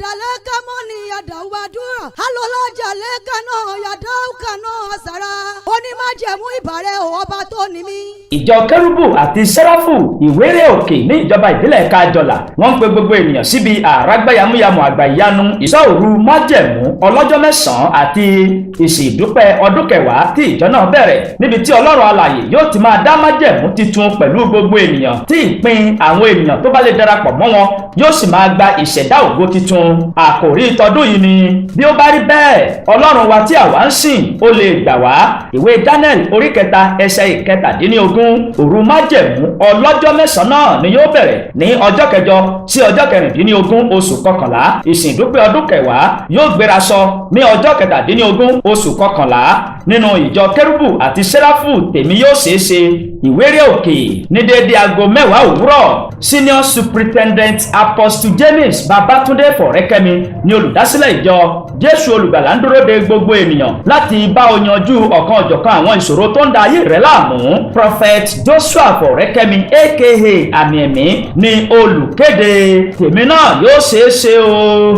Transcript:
Jalẹ́kẹ́mọ́ ni yàdàwádùrà alọ́lájà lẹ́kànnà yàdàwùkànnà àsàrà onímájẹ̀mú ìbàrẹ̀ ọba tó ní mí. Ìjọ Kérúbù àti Sẹ́ráfù Ìwéré Òkè ní ìjọba ìbílẹ̀ Kájọlà, wọ́n ń pe gbogbo ènìyàn síbi àràgbá yamuyamu àgbà ìyanu ìṣọ́ òru májẹ̀mú ọlọ́jọ́ 9 àti ìsìn ìdúpẹ́ ọdún 10 tí ìjọ náà bẹ̀rẹ̀, níbi tí Ọlọ́run alààyè yóò ti máa dá májẹ̀mú titun pẹ̀lú gbogbo ènìyàn, tí ìpín àwọn ènìyàn tó bá lè darapọ̀ mọ́ wọn yóò sì máa gba ìṣẹ̀dá ògo titun. Àkòrí tọdún yìí ni "Bí ó bá rí bẹ́ẹ̀, Ọlọ́run wa tí àwa ń sìn ó lè gbà wá", ìwé Daniel orí 3 ẹsẹ̀ 17. Òru májẹ̀mú ọlọ́jọ́ 9 náà ni yóò bẹ̀rẹ̀ ní ọjọ́ 8 sí ọjọ́ 16 oṣù 11. Ìsìn ìdúpẹ́ ọdún 10 yóò gbéra sọ ní ọjọ́ 17 oṣù 11 nínú ìjọ Kérúbù àti Sẹ́ráfù Tèmi Yóò Ṣeé Ṣe, Ìwéré Òkè, ní déédéé aago 10 òwúrọ̀. Senior Superintendent Apostle James Babatunde Fọ̀rẹ́kẹ́mi ni olùdásílẹ̀ ìjọ. Jésù Olùgbàlà ń dúró de gbogbo ènìyàn láti bá ọ yanjú ọ̀kan ọ̀jọ̀kan àwọn ìṣòro tó ń da ayé rẹ láàmú. Prophet Joshua Fọ̀rẹ́kẹ́mi, aka Àmì Ẹ̀mí, ni olùkéde. Tèmi náà yóò ṣeé ṣe o.